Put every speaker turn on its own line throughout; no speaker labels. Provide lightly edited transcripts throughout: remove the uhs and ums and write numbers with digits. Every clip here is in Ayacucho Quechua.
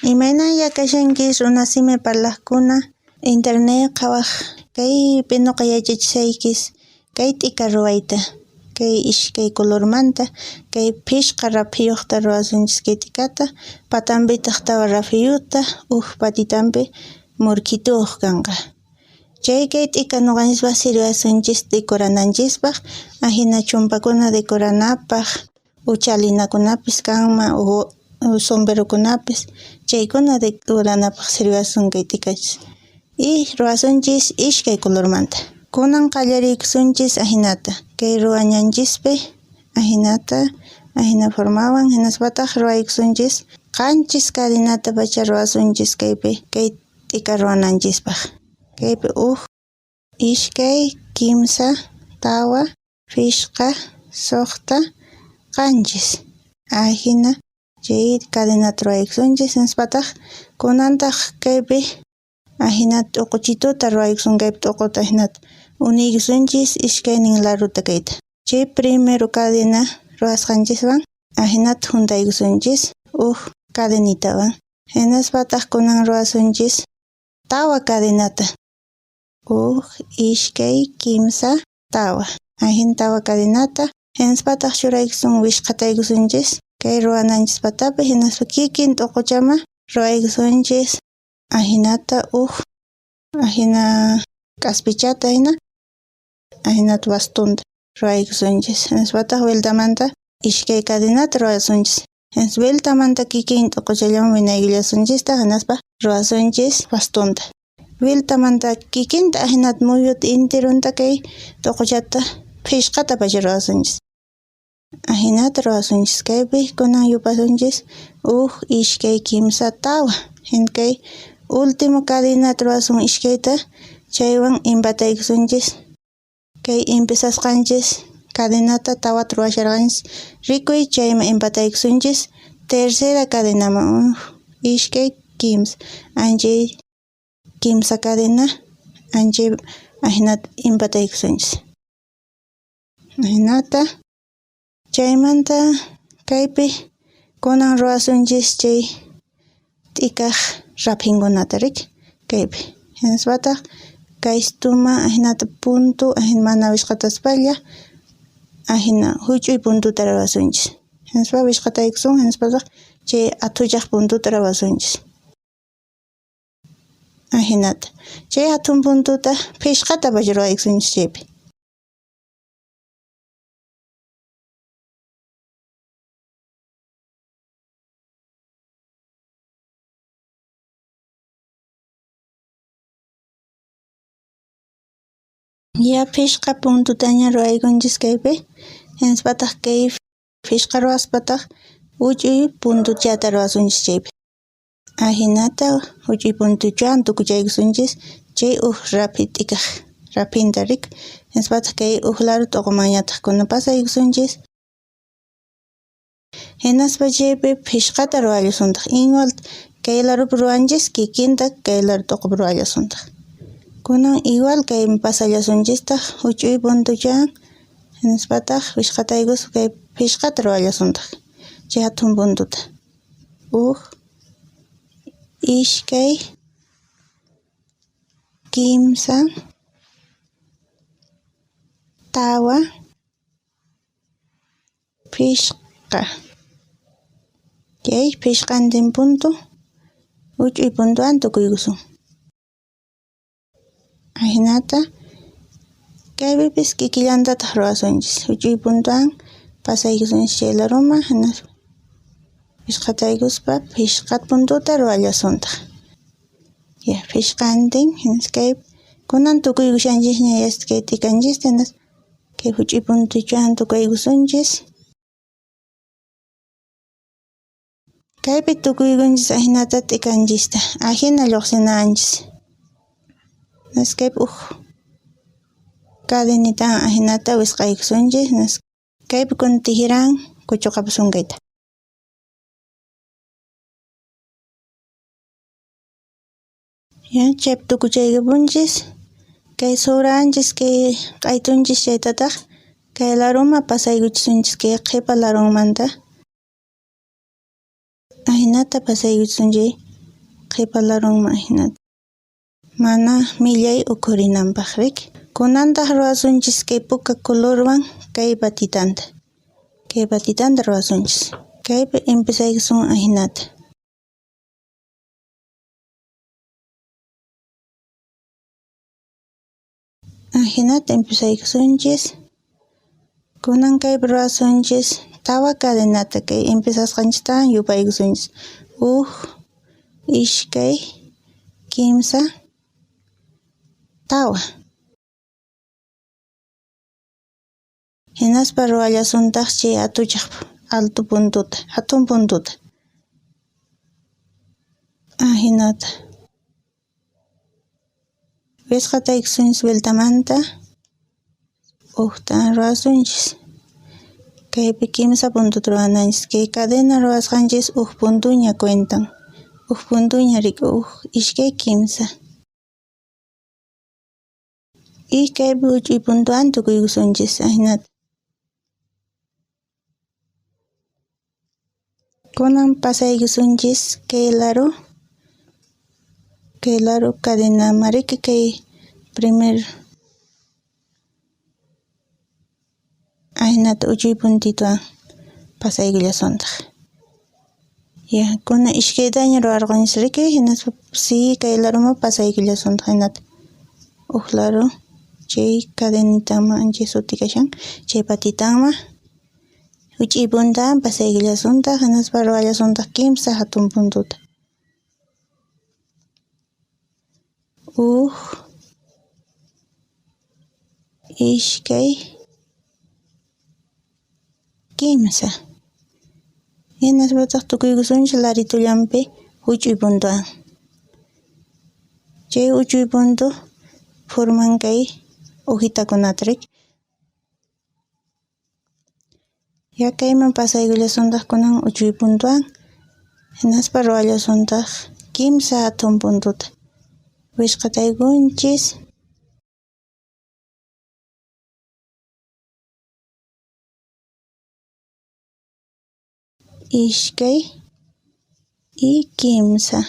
Imaynaya kashankis runasimi parlaqkuna internet qhawaq kaypi nuqa yachachisaykis kay t'ika ruwayta kay iskay colormanta kay phisqa raphiyuqta ruwasunchis kay t'ikata patanpitaq tawa raphiyuqta huk patitanpi murkituyuq kanqa. Chay kay t'ika nuqanchispaq sirviwasunchis decorananchispaq ahina chumpakuna decoranapaq uchalinakunapis kanman o sombrerokunapis chaykuna decoranapaq sirviwasun kay t'ikachis. Y ruwasunchis iskay colormanta. Kunan qallariykusunchis ahinata kay ruwañanchispi ahinata ahina formawan hinaspataq ruwaykusunchis qanchis cadenata pacha ruwasunchis kaypi kay t'ika ruwananchispaq. Kaypi huk, iskay, kimsa, tawa, phisqa, suqta, qanchis. Ahina chay cadenata ruwaykusunchis hinaspataq kunantaq kaypi ahina t'uquchituta ruwaykusun kaypi t'uquta ahinata uniykusunchis iskaynin laruta kayta. Chay primero cadena ruwasqanchiswan ahinata juntaykusunchis huk cadenitawan. Hinaspataq kunan ruwasunchis tawa cadenata. Huk, iskay, kimsa, tawa. Ahina tawa cadenata. Hinaspataq churaykusun wisqataykusunchis kay ruwananchis patapi hinaspa kikin t'uquchama ruwaykusunchis ahinata huk ahina k'aspichata hina ahinata bastonta ruwaykusunchis. Hinaspataq vueltamanta iskay cadenata ruwasunchis. Hinaspa vueltamanta kikin t'uquchallaman winaykullasunchistaq hinaspa ruwasunchis bastonta. Vueltamanta kikinta ahinata muyuta intirunta kay t'uquchata phisqata pacha ruwasunchis. Ahinata ruwasunchis kaypi kunan yupasunchis huk, iskay, kimsa, tawa. Hina kay último cadenata ruwasun iskayta chaywan empataykusunchis kay empezasqanchis cadenata tawata ruwasharqanchis rikuy chayman empataykusunchis tercera cadenaman huk, iskay, kimsa. Anchay kimsa cadena anchay ahinata empataykusunchis. Ahinata chaymanta kaypi kunan ruwasunchis chay t'ikaq raphinkunata riki kaypi hinaspataq kaystuma ahinata punto ahina mana wisq'ataspalla ahina huch'uy puntuta ruwasunchis hinaspa wisq'ataykusun hinaspataq chay athuchaq puntuta ruwasunchis. Ahinata chay hatun puntuta phisqata pacha ruwaykusunchis chaypi. Ya phisqa puntutaña ruwaykunchis kaypi hinaspataq kay phisqa ruwaspataq huch'uy puntuchata ruwasunchis chaypi. Ahinata huch'uy puntuchawan tukuchaykusunchis chay huk raphi t'ikaq raphinta riki hinaspataq kay huk lado t'uqumanñataq kunan pasaykusunchis. Hinaspa chaypi phisqata ruwallasuntaq igual kay ladopi ruwanchis kikinta kay lado t'uqupi ruwallasuntaq. Kunan igual kaymi pasallasunchistaq huch'uy puntuchawan hinaspataq wisq'ataykuspa kay phisqata ruwallasuntaq chay hatun puntuta. Huk, iskay, kimsa, tawa, phisqa. Chay phisqantin punto huch'uy puntowan tukuykusun. Ahinata kaypipis kikillantataq ruwasunchis huch'uy puntowan pasaykusunchis chay laruman hinaspa wisq'ataykuspa phisqa puntuta ruwallasuntaq. Ya phisqantin hinaspa kay kunan tukuykushanchisña kay t'ikanchista hinaspa kay huch'uy puntuchawan tukaykusunchis. Kaypi tukuykunchis ahinata t'ikanchista ahina lluqsinanchis. Hinaspa kaypi huk cadenitawan ahinata wisq'aykusunchis hinaspa kaypi kunan tijiran kuchuqapusun kayta. Ya chaypi tukuchaykapunchis kay sobranchis kay q'aytunchis chaytataq kay laruma pasaykuchisunchis kay qhipa larunmanta. Ahinata pasaykuchisun chay Qhipa larunman ahinata. Mana millay ukhurinanpaq, riki? Kunantaq ruwasunchis kay puka colorwan kay patitanta. Kay patitanta ruwasunchis. Kaypi empezaykusun ahinata. Ahinata empezaykusunchis. Kunan kaypi ruwasunchis tawa cadenata kay empezasqanchiktawan yupaykusunchis. Huk, iskay, kimsa, tawa. Hinaspa ruwallasuntaq chay atuchaq alto puntota, hatun puntota. Ahinata. Wisqataykusunchis vueltamanta hukta ruwasunchis. Kaypi kimsa puntota ruwananchis. Kay cadena ruwasqanchis huk puntuña cuentan. Huk puntuña riki, huk, iskay, kimsa. Y kaypi huch'uy puntuwan tukuykusunchis ahinata. Kunan pasaykusunchis kay laro, kay laro cadenama riki kay primer ahinata huch'uy puntituwan pasaykullasuntaq. Ya, kunan iskaytaña ruwarqunchis riki, hinaspa si kay laroman pasaykullasuntaq ahinata. Huk laro chay cadenitaman chay suti kashan chay patitanman huch'uy puntawan pasaykullasuntaq hinaspa ruwallasuntaq kimsa hatun puntuta. Huk, iskay, kimsa. Hinaspataq tukuykusunchis laritullanpi huch'uy puntuwan. Chay huch'uy puntu forman kay hojitakunata riki. Ya kayman pasaykullasuntaq kunan huch'uy puntuwan. Hinaspa ruwallasuntaq kimsa hatun puntuta. Wisqataykunchis. Iskay y kimsa.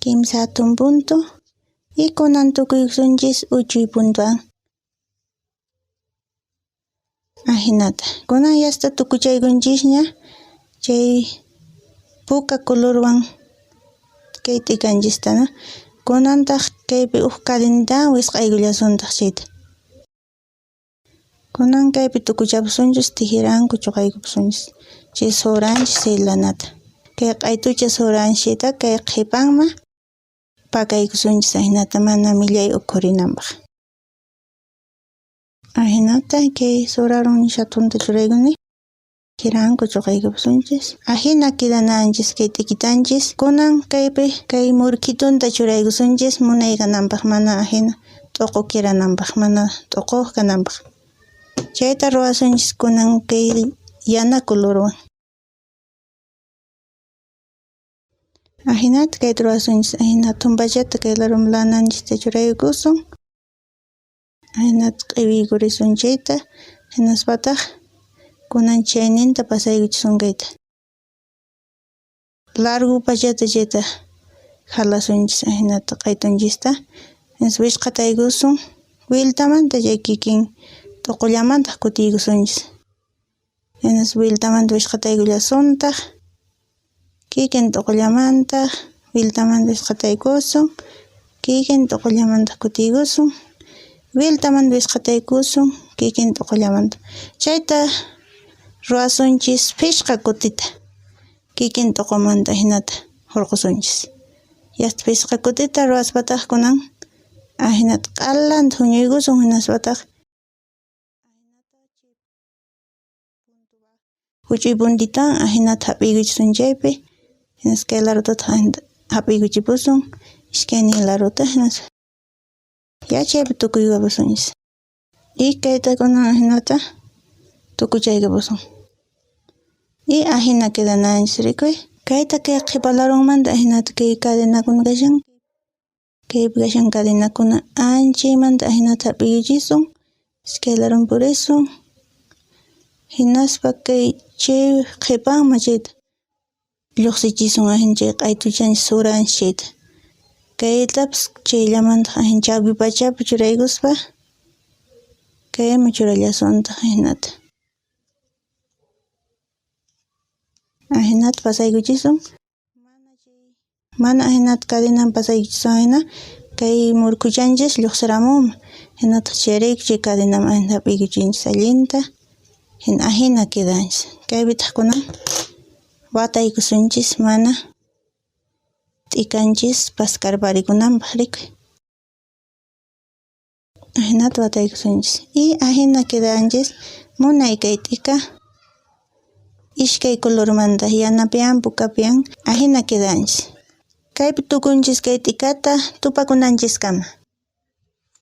Kimsa hatun punto. Y kunan tukuykusunchis huch'uy puntuwan. Ahinata. Kunan yasta tukuchaykunchisña chay puka colorwan kay t'ikanchista, no? Kunantaq kaypi huk cadenita wisq'aykullasuntaq chayta. Kunan kaypi tukuchapusunchis tijeranku chuqaykupusunchis. Chay soranchis chay lanata. Kay q'aytucha soranchita kay qhipanman pakaykusunchis ahinata mana millay ukhurinanpaq. Ahinata kay sorarun nishatunta churaykuni. Tijeranku chuqaykupusunchis. Ahina quedananchis kay t'ikitanchis. Kunan kaypi kay murkitunta churaykusunchis munay kananpaq mana ahina t'uqu kirananpaq mana t'uquq kananpaq. Chayta ruwasunchis kunan kay yana colorwan. Ahinata kayta ruwasunchis ahina tumpachata kay larum lananchista churaykusun. Ahinata q'iwiykurisun chayta hinaspataq kunan chayninta pasaykuchisun kayta. Largo pachata chayta halasunchis ahinata q'aytunchista. Hinaspa wisqataykusun vueltamanta chay kikin t'uqullamantaq kutiykusunchis. Hinaspa vueltamanta wisqataykullasuntaq kikin t'uqullamantaq vueltamanta wisqataykusun kikin t'uqullamantaq kutiykusun vueltamanta wisqataykusun kikin t'uqullamanta. Chayta ruwasunchis phishqa kutita kikin t'uqumanta ahinata hurqusunchis. Yasta phishqa kutita ruwaspataq kunan ahinata q'alanta huñuykusun hinaspataq huch'uy puntitawan ahinata hap'iykuchisun chaypi hinaspa kay larutataq hap'iykuchipusun iskaynin laruta hinaspa ya chaypi tukuykapusunchis. Y kayta kunan ahinata tukuchaykapusun. Y ahina quedananchis rikuy. Kayta kay qhipa larunmanta ahinata kay cadenakuna kashan. Kaypi kashan cadenakuna anchaymanta ahinata hap'iykuchisun. Iskay larun purisun. Hinaspa kay chay qhipanman chayta Lluqsichisun ahin chay q'aytuchanchis suranchis chayta. Kaytapas chayllamantaq ahin chawpi pachapi churaykuspa kayman churallasuntaq ahinata. Ahinata pasaykuchisun. Mana ahinata cadenaman pasaykuchisun ahina kay murkuchanchis lluqsiramunman. Hinataq chayrayku chay cadenaman ahinata hap'iykuchinchis allinta. Hina ahina quedanchis. Kaypitaq kunan wataykusunchis mana t'ikanchis paskarparikunanpaq rikuy. Ahinata wataykusunchis. Y ahina quedanchis munay kay t'ika iskay colormanta yanapian pukapian ahina quedanchis. Kaypi tukunchis kay t'ikata tupakunanchiskama.